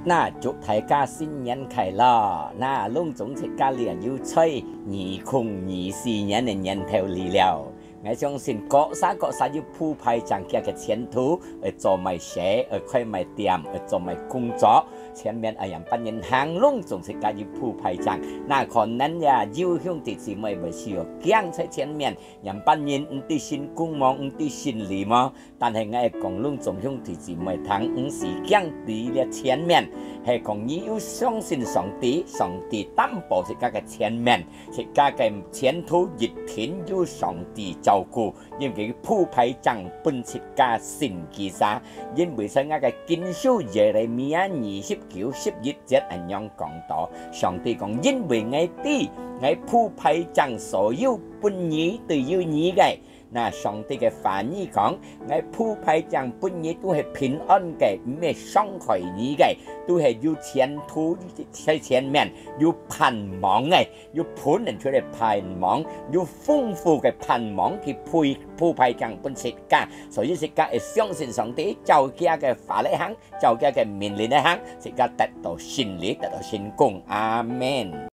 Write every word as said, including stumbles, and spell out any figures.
那祝大家新年快樂！那攏總自家了又在二空二四年个年頭裡了。𠊎相信各儕各儕有鋪排正佢个前途，愛做麼个事，愛開麼个店，愛做麼个工作，前面愛仰般人行，攏總自家有鋪排正。那可能呀，有兄弟姊妹會需要行在前面，仰般人毋知信公無，毋知信理無， 但係𠊎講攏總兄弟姊妹聽，毋使驚在這前面，係講你有相信上帝，上帝擔保自家个前面，自家个前途一定有上帝照顧，因為鋪排正分自家信佢儕。因為在𠊎个經書耶利米亞二十九十一節恁樣講到，上帝講：「因為𠊎知，𠊎鋪排正所有分你都有你个。」 那上帝个話語講：「𠊎鋪排正分你都係平安个，毋係傷害你个，都係有前途在前面，有盼望个，有分人出來盼望，有豐富个盼望去鋪，鋪排正分自家。」所以自家愛相信上帝，照佢个話來行，照佢个命令來行，自家得到勝利，得到成功。阿們。